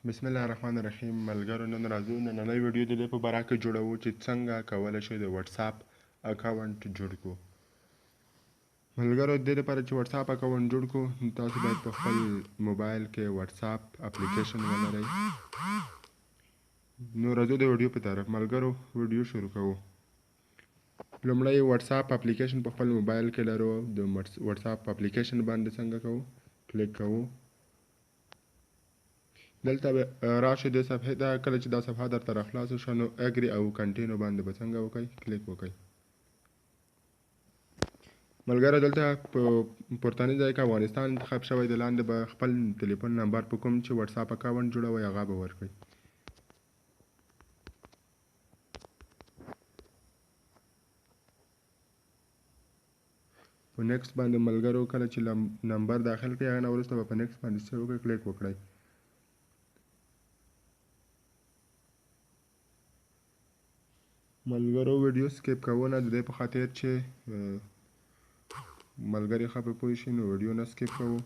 بسم الله الرحمن الرحیم. ملګرو، نن راځو نننۍ ویډیو د دې په باره کې جوړوو چې څنګه کولی شو د واتساپ اکاونټ جوړ کړو. ملګرو، د دې لپاره چې واتساپ اکاونټ جوړ کړو، نو تاسو باید په خپل موبایل کې واتساپ اپلیکیشن ولرئ. نو راځو د ویډیو په طرف. ملګرو، ویډیو شروع کوو. لومړی واتساپ اپلیکیشن په خپل موبایل کې لرو. د واتساپ اپلیکیشن باندې څنګه کوو؟ کلیک کوو. دلته به راشو دې صفحې ته. کله چې دا صفحه درته راخلاصه شوه، نو agree او continue باندې به څنګه وکړئ؟ کلیک وکړئ. ملګرو، دلته په پورتني ځای کې افغانستان انتخاب شوی دی. لاندې به خپل ټلیفون نمبر په کوم چې واتساپ اکاونټ جوړوئ، هغه به ورکړئ. په next باندې ملګرو، کله چې نمبر داخل کړئ، هغه نه وروسته به په next باندې څه وکړئ؟ کلیک وکړئ. ملګرو، ویډیو skip کوو نه، د دې په خاطر چې ملګري ښه په پوه شي، نو ویډیو نه skip کوو.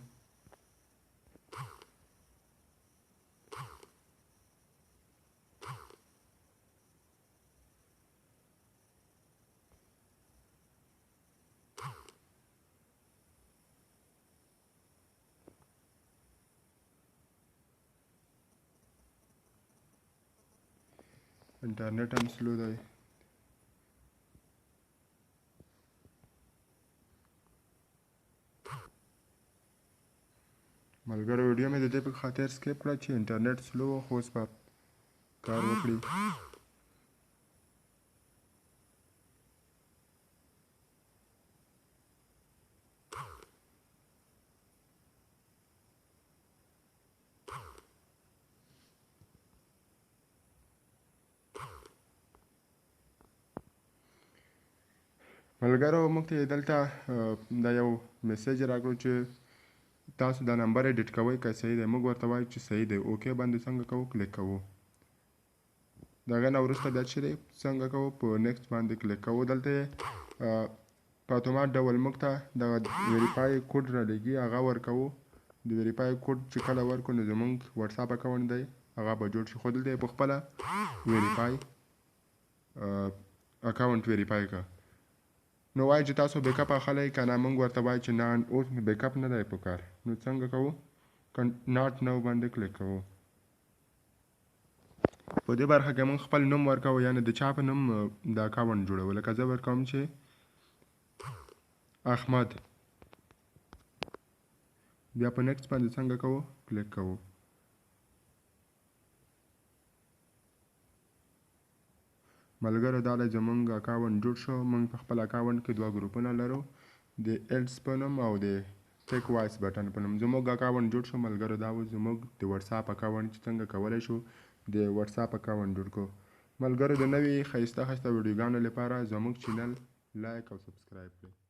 انټرنیټ هم slow دی. ملګرو، ویډیو مې د دې په خاطر skip کړه چې انټرنیټ slow و، خو اوس به کار وکړي. ملګرو، موږ ته یې دلته دا یو message راکړو چې تاسو دا نمبر edit کوئ که صحیح دی؟ موږ ورته وایو چې صحیح دی. okay باندې څنګه کوو؟ کلیک کوو. د هغې نه وروسته بیا چې دی څنګه کوو؟ په next باندې کلیک کوو. دلته یې په اتومات ډول موږ ته دغه verify code رالیږي، هغه ورکوو. د verify code چې کله ورکړو، نو زموږ واتساپ اکاونټ دی، هغه به جوړ شي. خو دلته یې په خپله verify اکاونټ verify کړه. نو وایي چې تاسو backup اخلئ که نه؟ موږ ورته وایو چې نه، اوس مې backup نه دی پکار. نو څنګه کوو؟ not now باندې کلیک کوو. په دې برخه کې موږ خپل نوم ورکوو، یعنې د چا په نوم د اکاونټ جوړوو. لکه زه ورکوم چې احمد. بیا په next باندې څنګه کوو؟ کلیک کوو. ملګرو، دا دی زمونږ اکاونټ جوړ شو. موږ په خپل اکاونټ کې دوه ګروپونه لرو، د ایډز په نوم او د ټیک voice button په نوم. زموږ اکاونټ جوړ شو. ملګرو، دا و زموږ د واتساپ اکاونټ چې څنګه کولی شو د واتساپ اکاونټ جوړ کړو. ملګرو، د نوي ښایسته ښایسته ویډیوګانو لپاره زموږ channel like او subscribe کړئ.